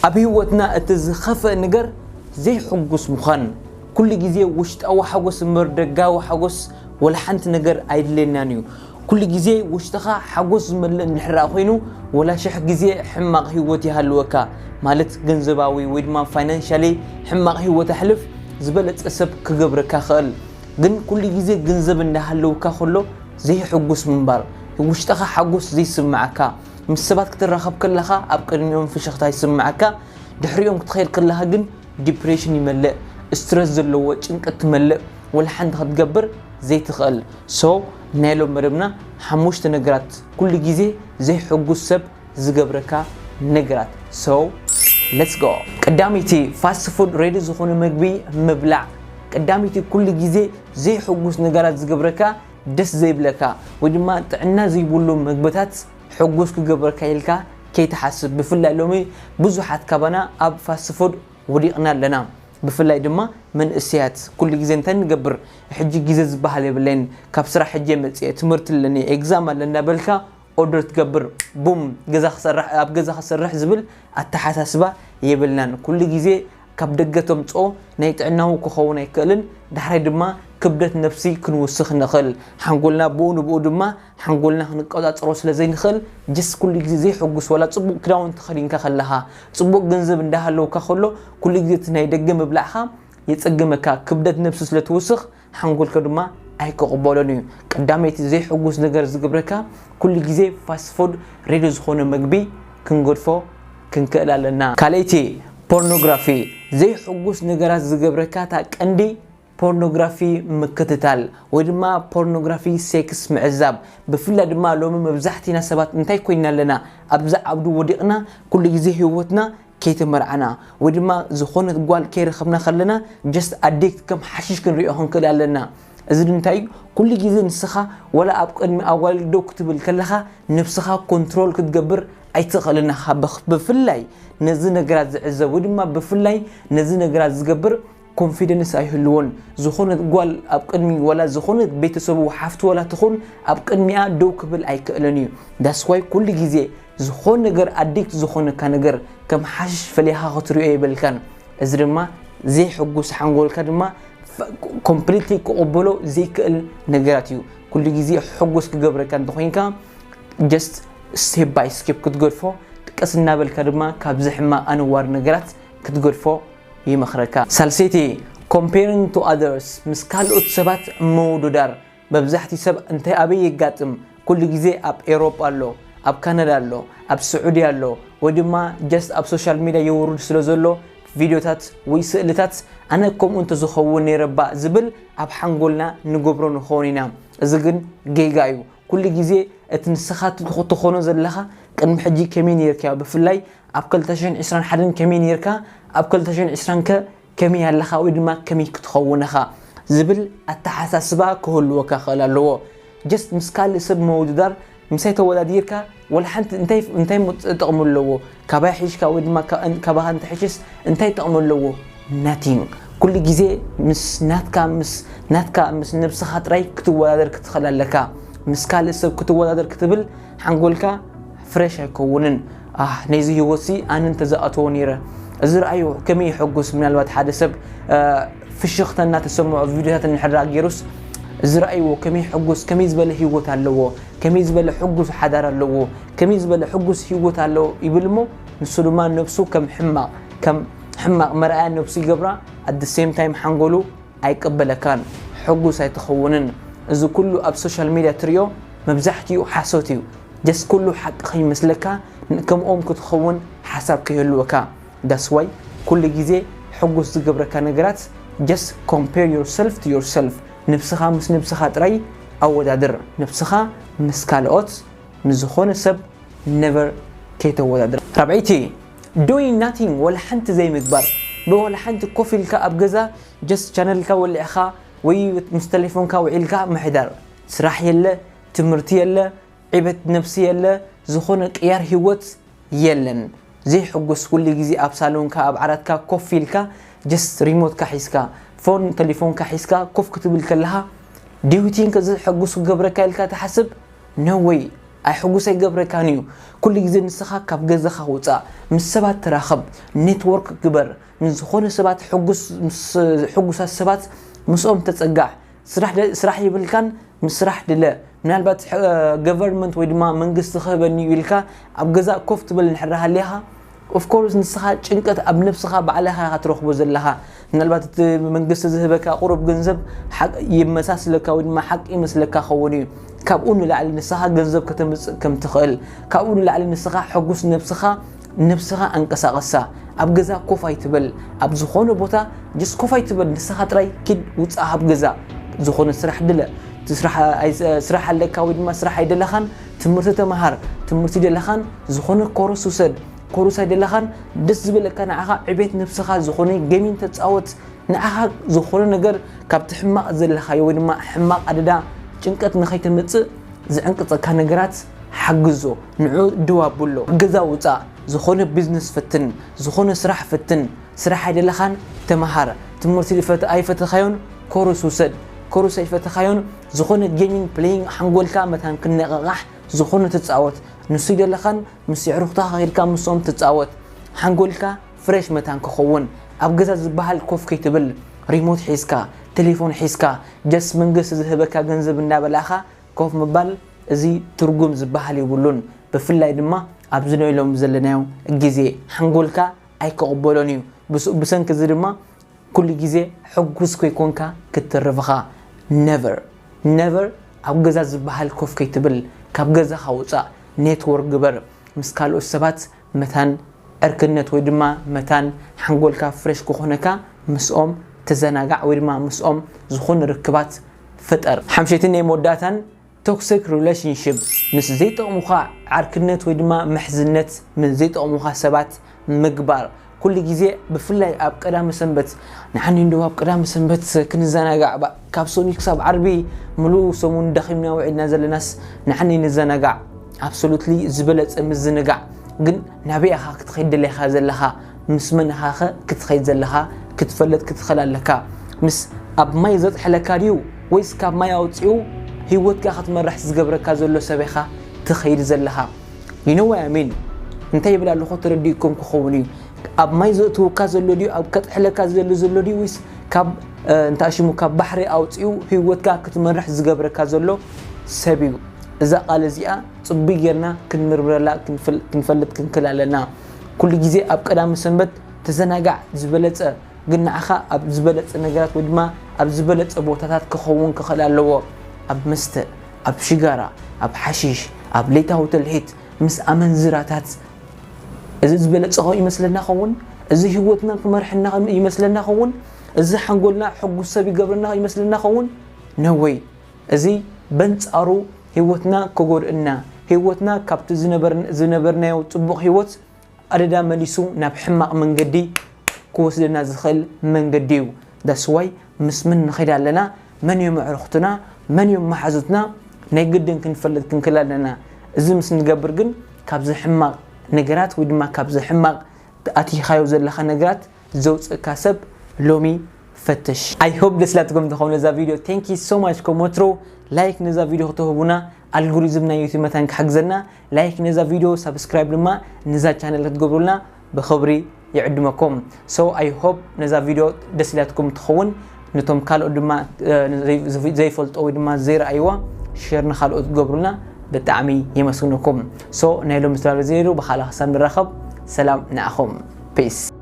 ኣብ ህይወትና እቲ ዝኸፍእ ነገር ዘይሕጉስ ምዃን። ኩሉ ግዜ ውሽጣዊ ሓጎስ እምበር ደጋዊ ሓጎስ ወላ ሓንቲ ነገር ኣይድልየናን እዩ። ኩሉ ግዜ ውሽጥኻ ሓጎስ ዝመልእ እንድሕር ደኣ ኮይኑ፣ ወላ ሽሕ ግዜ ሕማቕ ህይወት ይሃልወካ፣ ማለት ገንዘባዊ ወይ ድማ ፋይናንሻሊ ሕማቕ ህይወት ኣሕልፍ፣ ዝበለጸ ሰብ ክገብረካ ክእል። ግን ኩሉ ግዜ ገንዘብ እንዳሃለውካ ከሎ ዘይሕጉስ ምንባር፣ ውሽጥኻ ሓጎስ ዘይስምዓካ፣ ምስ ሰባት ክትራኸብ ከለኻ ኣብ ቅድሚኦም ፍሽኽታ ይስምዓካ፣ ድሕሪኦም ክትኸይድ ከለኻ ግን ዲፕሬሽን ይመልእ፣ ስትረስ ዘለዎ ጭንቀት ትመልእ፣ ወላ ሓንቲ ክትገብር ዘይትኽእል። ሶ ናይ ሎም መደብና ሓሙሽተ ነገራት ኩሉ ግዜ ዘይሕጉስ ሰብ ዝገብረካ ነገራት። So let's go። ቀዳመይቲ ፋስት ፉድ፣ ሬዲ ዝኾነ መግቢ ምብላዕ። ቀዳመይቲ ኩሉ ግዜ ዘይሕጉስ ነገራት ዝገብረካ፣ ደስ ዘይብለካ ወይ ድማ ጥዕና ዘይብሉ መግብታት ሕጉስ ክገብረካ ኢልካ ከይትሓስብ። ብፍላይ ሎሚ ብዙሓት ካባና ኣብ ፋስት ፉድ ወዲቕና ኣለና። ብፍላይ ድማ መንእሰያት ኩሉ ግዜ እንታይ ንገብር? ሕጂ ግዜ ዝበሃል የብለይን፣ ካብ ስራሕ ሕጂ መጽየ፣ ትምህርቲ ኣለኒ፣ ኤግዛም ኣለና በልካ ኦርደር ትገብር፣ ቡም፣ ገዛ ክሰርሕ፣ ኣብ ገዛ ክሰርሕ ዝብል ኣተሓሳስባ የብልናን። ኩሉ ግዜ ካብ ደገ ተምጽኦ ናይ ጥዕናዊ ክኸውን ኣይክእልን፣ ዳሕራይ ድማ ክብደት ነብሲ ክንውስኽ ንኽእል። ሓንጎልና ብኡ ንብኡ ድማ ሓንጎልና ክንቆጻጸሮ ስለ ዘይንኽእል፣ ጀስት ኩሉ ግዜ ዘይሕጉስ፣ ዋላ ጽቡቕ ክዳውንቲ ተኸዲንካ ከለኻ፣ ጽቡቕ ገንዘብ እንዳሃለውካ ከሎ፣ ኩሉ ግዜ እቲ ናይ ደገ ምብላዕኻ የጸግመካ። ክብደት ነብሲ ስለ ትውስኽ፣ ሓንጎልካ ድማ ኣይክቕበሎን እዩ። ቀዳመይቲ ዘይሕጉስ ነገር ዝግብረካ፣ ኩሉ ግዜ ፋስት ፉድ፣ ሬዲ ዝኾነ መግቢ ክንገድፎ ክንክእል ኣለና። ካልኣይቲ፣ ፖርኖግራፊ። ዘይሕጉስ ነገራት ዝገብረካ እታ ቀንዲ ፖርኖግራፊ ምክትታል ወይ ድማ ፖርኖግራፊ ሴክስ ምዕዛብ። ብፍላይ ድማ ሎሚ መብዛሕቲና ሰባት እንታይ ኮይና ኣለና? ኣብዛ ዓውዲ ወዲቕና፣ ኩሉ ግዜ ህይወትና ከይተመርዓና ወይ ድማ ዝኾነት ጓል ከይረኸብና ከለና፣ ጀስት ኣዲክት ከም ሓሽሽ ክንሪኦ ክንክእል ኣለና። እዚ እንታይ እዩ? ኩሉ ግዜ ንስኻ ወላ ኣብ ቅድሚ ኣዋልድ ደው ክትብል ከለኻ፣ ነብስኻ ኮንትሮል ክትገብር ኣይትኽእልን ኢኻ። ብኽ-፣ ብፍላይ ነዚ ነገራት ዝዕዘብ ወይ ድማ ብፍላይ ነዚ ነገራት ዝገብር ኮንፊደንስ ኣይህልዎን። ዝኾነት ጓል ኣብ ቅድሚ ወላ ዝኾነት ቤተሰቡ ሓፍቲ ወላ ትኹን ኣብ ቅድሚኣ ደው ክብል ኣይክእልን እዩ። ዳስ ዋይ ኩሉ ግዜ ዝኾነ ነገር ኣዲክት ዝኾነካ ነገር ከም ሓሽሽ ፈሊኻ ክትሪኦ የብልካን። እዚ ድማ ዘይሕጉስ ሓንጎልካ ድማ ኮምፕሊትሊ ክቕበሎ ዘይክእል ነገራት እዩ። ኩሉ ግዜ ሕጉስ ክገብረካ እንተኾይንካ ጀስት ስቴፕ ባይ ስቴፕ ክትገድፎ፣ ቀስ እናበልካ ድማ ካብዚ ሕማቕ ኣነዋር ነገራት ክትገድፎ ይመኽረካ። ሳልሰይቲ፣ comparing to others፣ ምስ ካልኦት ሰባት ምውድዳር። መብዛሕትኡ ሰብ እንታይ ኣበይ የጋጥም? ኩሉ ግዜ ኣብ ኤውሮጳ ኣሎ፣ ኣብ ካናዳ ኣሎ፣ ኣብ ስዑዲ ኣሎ፣ ወይ ድማ ጀስት ኣብ ሶሻል ሚድያ የውርድ ስለ ዘሎ ቪድዮታት ወይ ስእልታት፣ ኣነ ከምኡ እንተዝኸውን ነይረ እባ ዝብል ኣብ ሓንጎልና ንገብሮ ንኸውን ኢና። እዚ ግን ጌጋ እዩ። ኩሉ ግዜ እቲ ንስኻ ትኾ-፣ ትኾኖ ዘለኻ፣ ቅድሚ ሕጂ ከመይ ነይርካ? ብፍላይ ኣብ ክልተ ሽሕን ዕስራን ሓደን ከመይ ነይርካ? ኣብ ክልተ ሽሕን ዕስራን ከ ከመይ ኣለኻ ወይ ድማ ከመይ ክትኸውን ኢኻ ዝብል ኣተሓሳስባ ክህልወካ ክእል ኣለዎ። ጀስት ምስ ካልእ ሰብ ምውድዳር፣ ምሳይ ተወዳዲርካ ወላ ሓንቲ እንታይ፣ እንታይ ሞ ጥቕሚ ኣለዎ? ካባይ ሒዝካ ወይ ድማ ካ-፣ ካባኻ እንተሕሽስ እንታይ ጥቕሚ ኣለዎ? ናቲንግ። ኩሉ ግዜ ምስ ናትካ፣ ምስ ናትካ፣ ምስ ነብስኻ ጥራይ ክትወዳደር ክትኽእል ኣለካ። ምስ ካልእ ሰብ ክትወዳደር ክትብል ሓንጎልካ ፍሬሽ ኣይከውንን። ኣህ፣ ነዚ ህይወትሲ ኣነ እንተዝኣትዎ ነይረ። እዚ ረኣዮ ከመይ ይሕጉስ። ምናልባት ሓደ ሰብ፣ እ፣ ፍሽኽታ እናተሰምዖ ቪድዮታት እንድሕር ደኣ ገይሩስ፣ እዚ ረኣይዎ ከመይ ይሕጉስ፣ ከመይ ዝበለ ህይወት ኣለዎ፣ ከመይ ዝበለ ሕጉስ ሓዳር ኣለዎ፣ ከመይ ዝበለ ሕጉስ ህይወት ኣለዎ ይብል እሞ፣ ንሱ ድማ ነብሱ ከም ሕማቕ፣ ከም ሕማቕ መርኣያ ነብሱ ይገብራ። ኣት ሴም ታይም ሓንጎሉ ኣይቅበለካን፣ ሕጉስ ኣይትኸውንን። እዚ ኩሉ ኣብ ሶሻል ሚድያ ትሪኦ መብዛሕትኡ ሓሶት እዩ። ጀስት ኩሉ ሓቂ ከይመስለካ፣ ን-፣ ከምኦም ክትኸውን ሓሳብ ከይህልወካ። ዳስ ዋይ ኩሉ ግዜ ሕጉስ ዝገብረካ ነገራት፣ just compare yourself to yourself፣ ነብስኻ ምስ ነብስኻ ጥራይ ኣወዳድር። ነብስኻ ምስ ካልኦት፣ ምስ ዝኾነ ሰብ ነቨር ከይተወዳድር። ራብዐይቲ፣ doing nothing፣ ወላ ሓንቲ ዘይምግባር። ብወላ ሓንቲ ኮፍ ኢልካ ኣብ ገዛ ጀስት ቻነልካ ወሊዕኻ ወይ ምስ ቴሌፎንካ ውዒልካ ምሕዳር። ስራሕ የለ፣ ትምህርቲ የለ፣ ዕበት ነብሲ የለ፣ ዝኾነ ቅያር ህይወት የለን። ዘይሕጉስ ኩሉ ግዜ ኣብ ሳሎንካ ኣብ ዓራትካ ኮፍ ኢልካ ጀስት ሪሞትካ ሒዝካ፣ ፎን ቴሌፎንካ ሒዝካ ኮፍ ክትብል ከለኻ፣ do you think እዚ ሕጉስ ክገብረካ ኢልካ ትሓስብ? No way። ኣይሕጉስ ኣይገብረካን እዩ። ኩሉ ግዜ ንስኻ ካብ ገዛኻ ውፃእ፣ ምስ ሰባት ተራኸብ፣ ኔትወርክ ግበር፣ ምስ ዝኾነ ሰባት ሕጉስ፣ ምስ ሕጉሳት ሰባት ምስኦም ተፀጋዕ። ስራሕ ደ- ስራሕ ይብልካን፣ ምስ ስራሕ ድለ። ምናልባት ገቨርንመንት ወይ ድማ መንግስቲ ክህበኒ እዩ ኢልካ ኣብ ገዛ ኮፍ ትብል እንድሕር ሃሊኻ፣ ኦፍኮርስ ንስኻ ጭንቀት ኣብ ነብስኻ ባዕልኻ ኢኻ ትረኽቦ ዘለኻ። ምናልባት እቲ መንግስቲ ዝህበካ ቁሩብ ገንዘብ ሓቅ ይመሳስለካ ወይ ድማ ሓቂ ይመስለካ ኸውን እዩ። ካብኡ ንላዕሊ ንስኻ ገንዘብ ከተምፅእ ከም ትኽእል፣ ካብኡ ንላዕሊ ንስኻ ሕጉስ ነብስኻ፣ ነብስኻ ኣንቀሳቐሳ። ኣብ ገዛ ኮፍ ኣይትበል። ኣብ ዝኾነ ቦታ ጀስት ኮፍ ኣይትበል። ንስኻ ጥራይ ኪድ ውፃእ ካብ ገዛ። ዝኾነ ስራሕ ድለ። እቲ ስራሕ ኣይ- ስራሕ ኣለካ ወይ ድማ ስራሕ ኣይደለኻን፣ ትምህርቲ ተምሃር። ትምህርቲ ደለኻን ዝኾነ ኮርስ ውሰድ። ኮርስ ኣይደለኻን፣ ደስ ዝበለካ ንዓኻ ዕቤት ነብስኻ ዝኾነ ጌሚንግ ተፃወት። ንዓኻ ዝኾነ ነገር ካብቲ ሕማቕ ዘለኻዮ ወይ ድማ ሕማቕ ኣደዳ ጭንቀት ንኸይተምፅእ ዝዕንቅፀካ ነገራት ሓግዞ፣ ንዑ ድው ኣብሎ። ገዛ ውፃእ፣ ዝኾነ ቢዝነስ ፈትን፣ ዝኾነ ስራሕ ፈትን። ስራሕ ኣይደለኻን፣ ተምሃር። ትምህርቲ ፈት- ኣይፈተኻዮን፣ ኮርስ ውሰድ። ኮርስ ኣይፈተኻዮን፣ ዝኾነ ጌሚንግ ፕሌይንግ ሓንጎልካ መታን ክነቓቓሕ ዝኾነ ተፃወት። ንሱ ኣይደለኻን፣ ምስ የዕሩኽትኻ ከይድካ ምስኦም ትፃወት። ሓንጎልካ ፍሬሽ መታን ክኸውን። ኣብ ገዛ ዝበሃል ኮፍ ከይትብል፣ ሪሞት ሒዝካ፣ ቴሌፎን ሒዝካ፣ ጀስት መንግስቲ ዝህበካ ገንዘብ እናበላኻ ኮፍ ምባል፣ እዚ ትርጉም ዝበሃል የብሉን። ብፍላይ ድማ ኣብዚ ናይ ሎም ዘለናዮ ግዜ ሓንጎልካ ኣይክቕበሎን እዩ። ብስ- ብሰንኪ እዚ ድማ ኩሉ ግዜ ሕጉስ ኮይኮንካ ክትተርፍ ኢኻ። ነቨር ነቨር ኣብ ገዛ ዝበሃል ኮፍ ከይትብል፣ ካብ ገዛኻ ውፃእ፣ ኔትወርክ ግበር፣ ምስ ካልኦት ሰባት መታን ዕርክነት ወይ ድማ መታን ሓንጎልካ ፍሬሽ ክኾነካ ምስኦም ተዘናጋዕ ወይ ድማ ምስኦም ዝኾነ ርክባት ፍጠር። ሓምሸይትን ናይ መወዳእታን ቶክሲክ ሪሌሽንሽፕ፣ ምስ ዘይጠቕሙኻ ዓርክነት ወይ ድማ ምሕዝነት ምስ ዘይጠቕሙኻ ሰባት ምግባር። ኩሉ ግዜ ብፍላይ ኣብ ቀዳመ ሰንበት፣ ንዓኒ እንዶ ኣብ ቀዳመ ሰንበት ክንዘናጋዕ ባ- ካብ ሰኑይ ክሳብ ዓርቢ ምሉእ ሰሙን ደኺምና ውዒልና ዘለናስ ንዓኒ ንዘናጋዕ። ኣብሶሉትሊ ዝበለጸ ምዝንጋዕ። ግን ናበይ ኢኻ ክትኸይድ ደሊኻ ዘለኻ? ምስ መን ኢኻ ኸ ክትኸይድ ዘለኻ ክትፈልጥ ክትኽእል ኣለካ። ምስ ኣብ ማይ ዘጥሕለካ ድዩ ወይስ ካብ ማይ ኣውጺኡ ህይወትካ ክትመርሕ ዝገብረካ ዘሎ ሰብ ኢኻ ትኸይድ ዘለኻ? You know what I mean? እንታይ ይብል ኣለኹ ተረዲእኩም ክኸውን እዩ። ኣብ ማይ ዘእትወካ ዘሎ ድዩ ኣብ ከጥሕለካ ዘሎ ዘሎ ድዩ ወይስ ካብ እንታይ ሽሙ ካብ ባሕሪ ኣውጺኡ ህይወትካ ክትመርሕ ዝገብረካ ዘሎ ሰብ እዩ? እዛ ቃል እዚኣ ጽቡይ ጌርና ክንምርምረላ ክንፈልጥ ክንክል ኣለና። ኩሉ ግዜ ኣብ ቀዳሚ ሰንበት ተዘናጋዕ ዝበለጸ ግን ንዓኻ ኣብ ዝበለጸ ነገራት ወይ ድማ ኣብ ዝበለጸ ቦታታት ክኸውን ክኽእል ኣለዎ። ኣብ መስተ፣ ኣብ ሽጋራ፣ ኣብ ሓሺሽ፣ ኣብ ለይታዊ ትልሒት፣ ምስ ኣመንዝራታት። እዚ ዝበለጸ ይመስለና ኸውን? እዚ ህይወትና ክመርሕና ይመስለና ኸውን? እዚ ሓንጎልና ሕጉስ ሰብ ይገብረና ይመስለና ኸውን? ነወይ። እዚ በንጻሩ ህይወትና ክጎድእና፣ ህይወትና ካብቲ ዝነበርናዮ ጽቡቕ ህይወት ኣደዳ መሊሱ ናብ ሕማቕ መንገዲ ክወስደና ዝኽእል መንገዲ እዩ። That's why ምስ መን ንኸይድ ኣለና፣ መን እዮም ኣዕሩኽትና፣ መን እዮም መሓዙትና፣ ናይ ግድን ክንፈልጥ ክንክል ኣለና። እዚ ምስ ንገብር ግን ካብዚ ሕማቕ ነገራት ወይ ድማ ካብዚ ሕማቕ ኣቲኻዮ ዘለኻ ነገራት ዘውፅእካ ሰብ ሎሚ ፈትሽ። I hope ደስ ኢላትኩም ትኸውን ነዛ ቪድዮ። Thank you so much። ከም ወትሮ ላይክ ነዛ ቪድዮ ክትህቡና፣ ኣልጎሪዝም ናይ ዩቲብ መታን ክሕግዘና፣ ላይክ ነዛ ቪድዮ፣ ሳብስክራይብ ድማ ነዛ ቻነል ክትገብሩልና ብኽብሪ ይዕድመኩም። So I hope ነዛ ቪድዮ ደስ ኢላትኩም ትኸውን። ነቶም ካልኦት ድማ ዘይፈልጦ ወይ ድማ ዘይረኣይዋ ሼር ንኻልኦት ትገብሩልና ብጣዕሚ የመስግነኩም። So ናይ ሎም ዝተባለ ዘይሩ ብኻልእ ክሳብ ንራኸብ ሰላም ንኣኹም። ፒስ።